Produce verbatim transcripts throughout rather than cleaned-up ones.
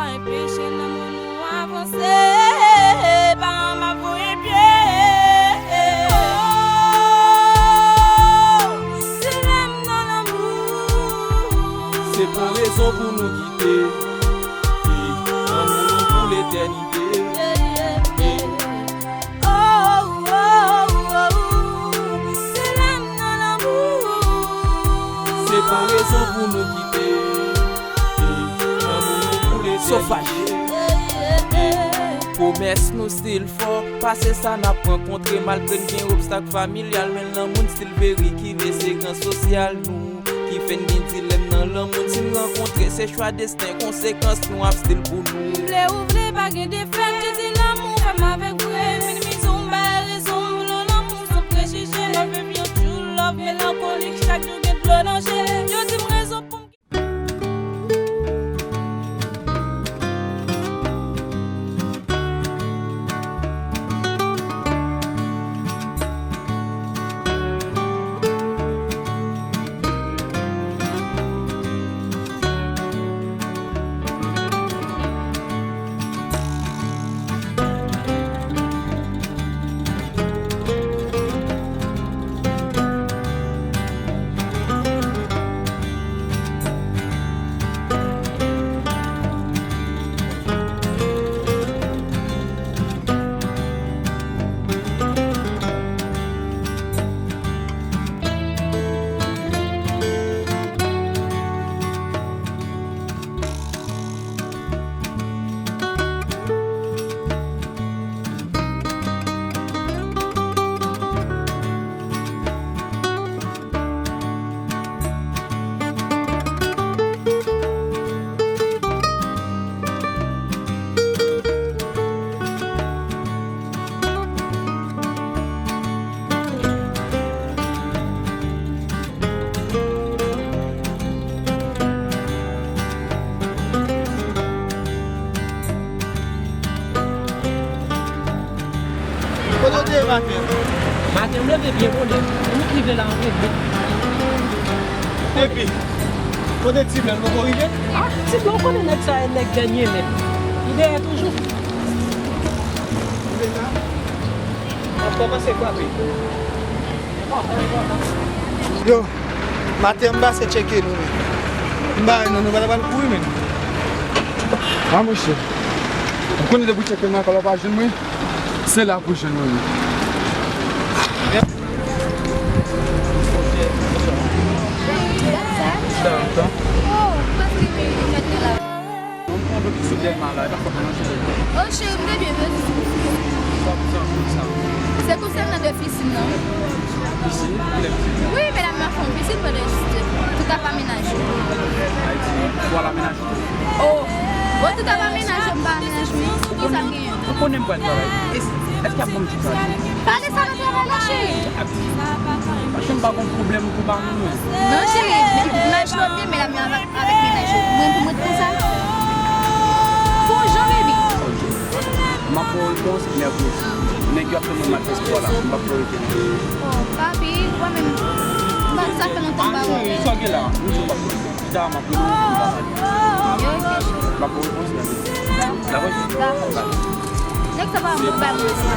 Anpeche lanmou nou avanse, pa anba voye pye. Oh, dilèm nan lanmou. Se pou rezon pou nou kite. Ey, lanmou nou pou letènite. Ey, ey. Oh, oh, oh, oh. Dilèm nan lanmou. Se pa rezon pou nou kite. Ey, lanmou nou pou letènite. Pwomès nou still fò, pase sa n ap rankontre, malgre n gen obstak familyal, men lanmou n still very kile, se gran sosyal nou ki fè n gen dilèm nan lanmou n, si n rankontre, se chwa desten, konsekans nou ap still pou nou. Vle ou vle, pa gen defèt, ki di lanmou fè m avèg vre, minimize w, m bay rezon, m vle w lanmou san prejije, love, viv yon true love, melankolik, chak jou gen dlo nan je, yo di m rezon pou m Kote w te ye maten an? Maten, m leve byen bonè. M rive la, m rive. Epi, kote Ti Blan, l poko rive? Ah, Ti Blan, ou konnen nèg sa, e nèg dènye nèt. Li dèyè toujou. Ou te la? Ap kòmanse frape. Yo, maten an m pase tcheke nou, men. M pa wè non, nou pa ta pral kouri, men. Ah, monchè. Ou konnen depi w tcheke m nan, kòlè w pa jwenn mwen, se la pou w jwenn mwen, men. Sa, sa. Oh, ou pa fè mwen mèt la. Yon, yon dlo ki sot dèyè m la, e pa fòt mwen non, cheri. Oh, cheri, m te byen vle di. Sa, sa, sa. Se konsènan de pisin nan. Pisin? Kilè pisin? Wi, medam yo ap fè yon pisin pandan yo site. Touka pa menaj yo. Ayiti, fwa la menaj yo. Oh. Bon, touka pa menaj yo, m pa menaj mwen. Poukisa m genyen? Ou konnen m pral travay. Es-, èske y ap ban m ti travay? Pale sa nan travay la, cheri. Paske m pa gon pwoblèm pou pa moun, non. Non, cheri, menaj yo byen, medam yo avèk, avèk menaj yo. Mwen pou mwen konsa. Pou jan, baby. Ok. M ap ba w repons mèkredi. Nèg yo ap fè mwen mal fè espwa la. M p ap fè w rete non. Oh, papi, ou pa menm. M pa, sa fè lontan m pa wè w. Sa w gen la? M di w m p ap fè w rete. Pita, m ap rele w pou m ta pale. Ok, cheri. M ap ba w repons mèkredi. Dakò? Dakò. Nèg sa pa vle bay mwen sa.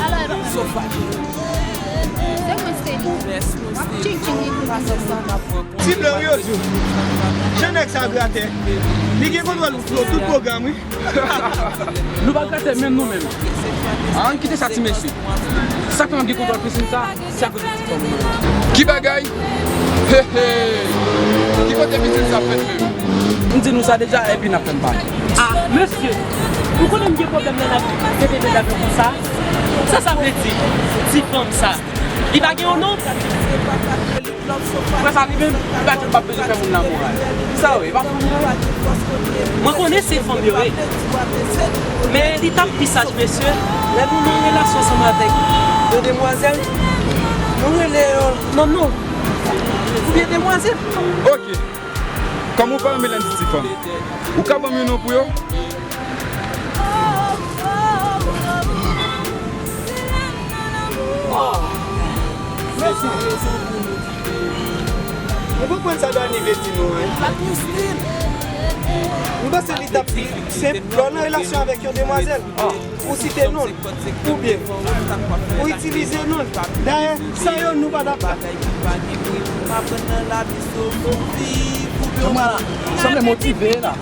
Alò, e pa mwen. Se mwen, se li. M ap tching tching li pou li. Ti Blan, wi, yo di w. Jan nèg sa gratè. Li gen kontwòl tout pwogram, wi. Nou pa gratè menm nou menm. Ann kite sa ti mesye. Sa k fè m ap gen kontwòl pisin sa, se akoz de ti fanm nan. Ki bagay? He, he. Ki kote pisin sa fèt menm? M di nou sa deja, epi n ap fè m pale. Ah, mesye, ou konnen m gen pwoblèm nan lavi, trete medam yo konsa. Sa sa vle di? Ti fanm sa. Li pa gen yon non? Frè sa li menm, li pa di l p ap bezwen fè moun lamoral. Sa yo ye, pa fou nou. Mwen konnen se fanm yo ye. Men li t ap pi saj, mesye, lè nou nan relasyon ansanm avèk yon demwazèl, nou rele yo nonno oubyen demwazèl. Ok. Kòm ou pa renmen lè m di ti fanm, ou ka ban m yon non pou yo? Oh, mèsi. Ou konprann sa Dani Vle di nou anyen. M panse li t ap pi senp lè w nan relasyon avèk yon demwazèl, ou site non l, oubyen ou itilize non l. Dayè, san yo, nou pa t ap la. Janm wè la, sanble motive la.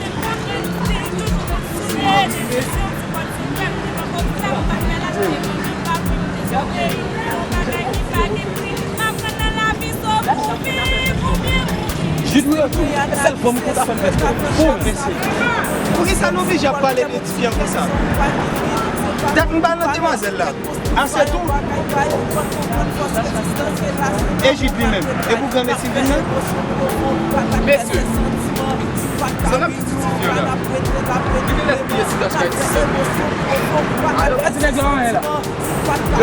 Jid wi yo tou, e sèl fanm ki ta fè m fè spò. Bon, mesye. Poukisa nou oblije ap pale de ti fi an konsa? Dat m pa nan demwazèl la. Ase tou. E Jid li menm. E pou granmesi vin nan? Mesye. Sa n ap di ti fi yo la? Li genlè bliye si dach kay ti sè. Yo pa di nèg la anyen la.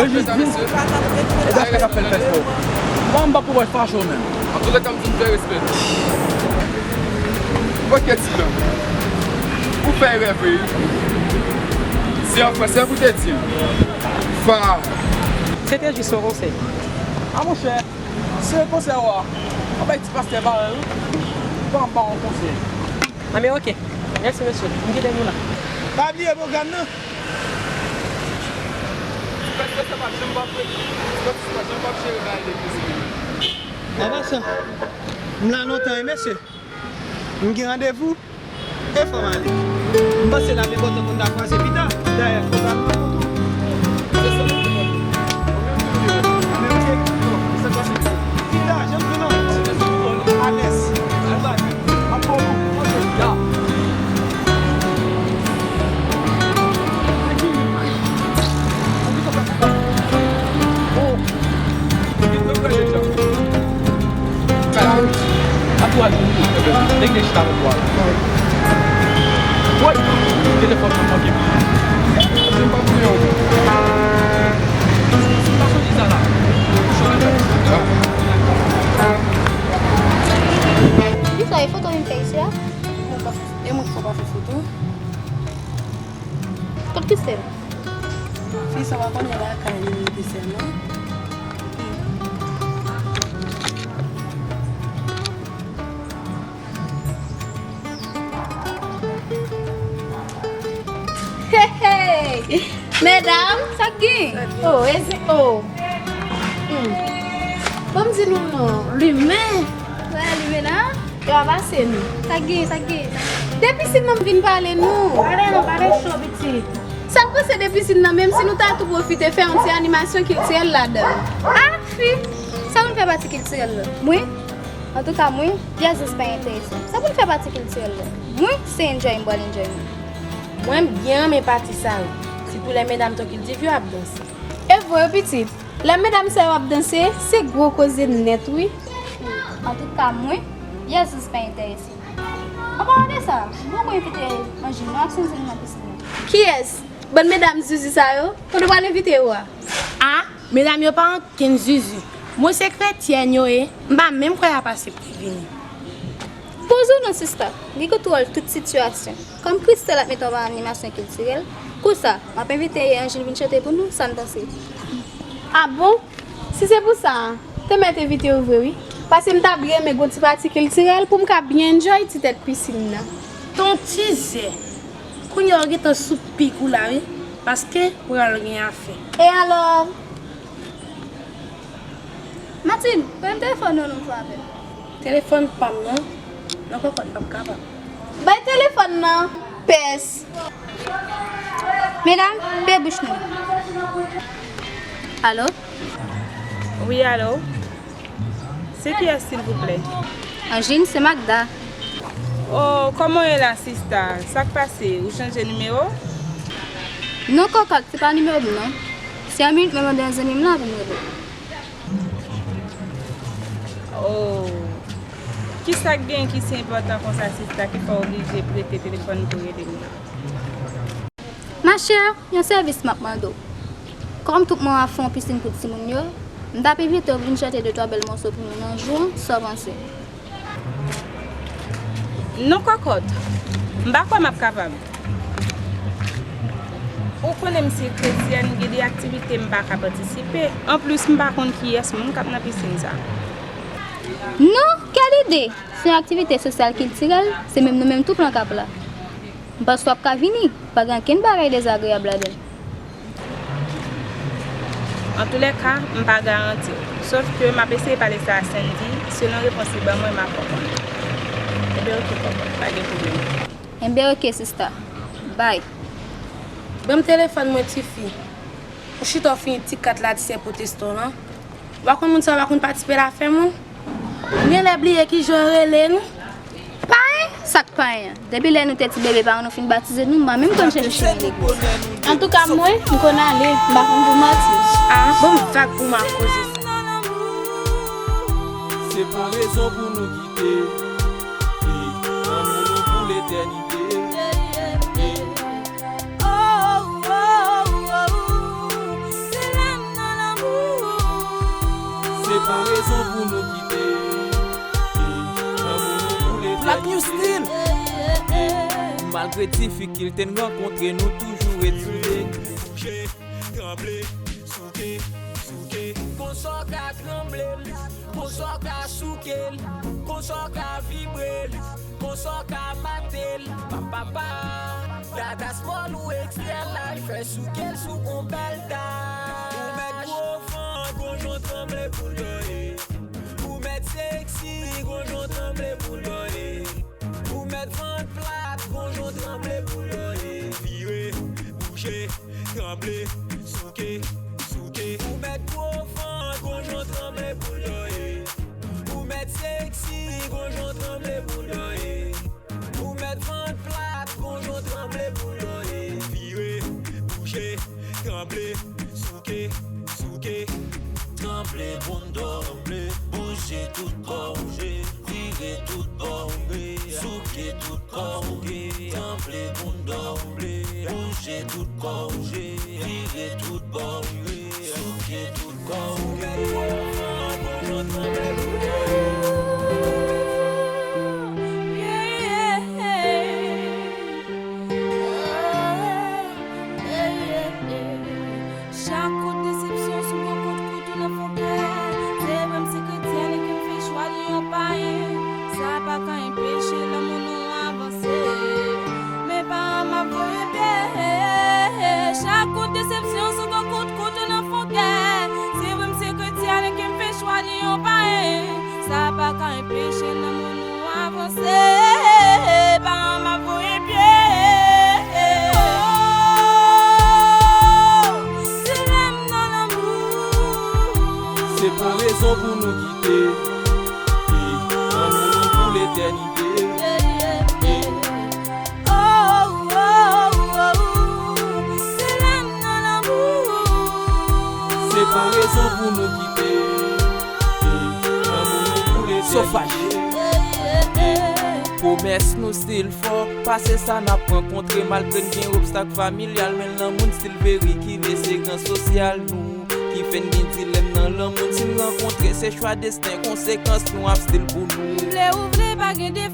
Yo jis di, e dach kay k ap fè l fè spò. Mwen, m pa pou wè fache w menm. Antouka, m di m fè respè. Ok, ti dam. Ou fè erè vre, wi. Se an fransè pou te di l. Fa. Se te jis yon konsèy. A monchè, se konsèy ou a. An bay ti pastè parèy ou. Ban m ba w yon konsèy. Anben, ok. Mèsi, mesye. M kite nou la. Pa bliye pwogram nan. Ti pastè sa p ap janm p ap, ti pastè sa p ap janm p ap jere bagay legliz li. An pasan, m la lontan, wi, mesye. M gen randevou. E fò m ale. M panse l ap enpòtan pou n ta kwaze pita. Dayè, fò m ta pran kont ou. Se sa m te mande. Ou menm tou wi. Ou menm tou wi. Bon, sa k pase? Pita, jan m di w lan. Alèz. Anba. M ap pran w. Ok. Ya. Oh. Ap tou al vini. Nèg de chita nan bwa la. Woy! Telefòn nan manke. Kisa e foto vin fè isi a? E mwen ki fò pa fè foto. Kot Christelle? Fi sa pa konnen lakay li rete sèlman. Hey, hey! Medam, sa k gen? Oh, ezi, oh. Hmm. Bon, m di nou non, limen. Wè, limen la. Yo ap pase nou. Sa k gen, sa k gen, sa k gen? De pisin nan m vin pale nou. Pale non, pale cho, pitit. Sa k pase de pisin nan, menm si nou ta tou pwofite fè yon ti animasyon kiltirèl ladan l? A, fi! Sa moun fè pati kiltirèl la? Mwen? Antouka, mwen, Yasis pa enterese m. Sa pou n fè pati kiltirèl la? Mwen, se enjoy m pral enjoy mwen. Mwen, m byen renmen pati sa yo. Sitou lè medam Ton Kiltiv yo ap danse. E vre wi, pitit. Lè medam sa yo ap danse, se gwo koze nèt wi. Antouka, mwen, Yasis pa enterese m. An palan de sa, m poko envite Anjin non ak Senzen nan pisin nan. Kiyès? Bann medam zuzu sa yo? Kote w pral envite yo a? A, medam yo pa ankenn zuzu. Mwen se kretyèn yo ye, m pa menm kwè y ap aksepte vini. Poze w non sista, li kontwòl tout sitiyasyon. Kòm Christelle ap mete anba animasyon kiltirèl, konsa, m ap envite Anjin vin chante pou nou, sa n panse? A bon? Si se pou sa, te mèt envite yo vre wi. Paske m ta byen renmen gon ti pati kiltirèl pou m ka byen enjoy ti tèt pisin nan. Ton tizè. Kounye a w gentan sou pik ou la wi. Paske pral gen afè. E alò? Matin, bay m telefòn nan non pou apèl. Telefòn pa m nan. Non kòkòt, m p ap kapab. Bay telefòn nan, pès. Medam, pe bouch nou. Alo? Wi, alo? Se kiyès, silvouplè? Anjin, se Magda. Oh, kòman w ye la, sista? Sa k pase? Ou chanje nimewo? Non, kòkòt, se pa nimewo m, non. Si yon minit, mwen mande yon zanmi m lan pou m rele. Oh. Kisa k gen ki si enpòtan konsa, sista, ki fè w oblije prete telefòn pou rele m nan? Machè, yon sèvis m ap mande w. Kòm tout manman ap fè yon pisin pou timoun yo, m t ap envite w vin chante de twa bèl mòso pou nou nan jou an, sa w panse? Non, kòkòt. M pa kwè m ap kapab. Ou konnen m se kretyèn, gen de aktivite m pa ka patisipe. Anplis, m pa konn kiyès moun k ap nan pisin sa. Non, kè Lide, se yon aktivite sosyal kiltirèl, se menm nou menm tou plan k ap la. M panse w ap ka vini, pa gen ankenn bagay dezagreyab ladan l. Antoulèka, m pa garanti w. Sòf ke m ap eseye pale sa a Sandy, selon repons li ban mwen, m ap fè w konnen. Enben, oke, kòkòt, pa gen pwoblèm. Enben, oke, sista. Bay. Ban m telefòn mwen, tifi. Ou chita w fini ti kat la, ti sè pwotestan w lan. Ou pa konn moun sa yo pa konn patisipe l afè moun? M genlè bliye kijan yo rele nou. Payen? Sa k payen an? Depi lè nou te ti bebe, paran nou fin batize nou, m pa menm konn chèche chimen legliz. Antouka, mwen, m konn ale, m pa konn pou manti. Ah, bon, m vag pou m ap koze sa. Se pa rezon pou nou kite. Lanmou nou pou letènite. Se pa rezon pou nou kite. Lanmou nou pou letènite. Malgre difikilte n rankontre, nou toujou etidye. Bouje, tranble, souke, souke. Konsa w ka tranble l, konsa w ka souke l, konsa w ka vibre l, konsa w ka mate l. Pa, pa, pa. Gatas mòl ou ekstrè laj, fè souke l sou on bèl tach. Ou mèt gwo vant, gonjon tranble pou l doye. Ou mèt seksi, gonjon tranble pou l doye. Ou mèt vant plat, gonjon tranble pou l doye. Vire, bouje, tranble, souke, souke. Ou mèt gwo vant, gonjon tranble pou l doye. Ou mèt seksi, gonjon tranble pou l doye. Ou mèt vant plat, gonjon tranble pou l doye. Vire, bouje, tranble, souke, souke. Tranble pou n doye, bouje tout kò w, vire tout bò w, souke tout kò w, tranble pou n doye, bouje tout kò w, vire tout bò w, souke tout kò w. Chak kout desepsyon sou gwo kout kouto nan fon kè. Se vre m se kretyèn e ke m fè chwa di yon payen, sa pa ka enpeche lanmou nou avanse. Men paran m ap voye pye. Chak kout desepsyon sou gwo kout kouto nan fon kè. Se vre m se kretyèn e ke m fè chwa di yon payen, sa pa ka enpeche lanmou nou avanse. Paran m ap voye pye. Oh, si lè m nan lanmou. Se pa rezon pou nou kite. Lanmou nou pou letènite. Oh, oh, oh, oh. Si lè m nan lanmou. Se pa rezon pou nou kite. Lanmou nou pou letènite. Sofaj. Pwomès nou still fò, pase sa n ap rankontre, malgre n gen obstak familyal, men lanmou n still veri ki le se gran sosyal nou, ki fè n gen dilèm nan lanmou n si n rankontre, se chwa desten, konsekans nou ap still pou nou. Vle ou vle, pa gen de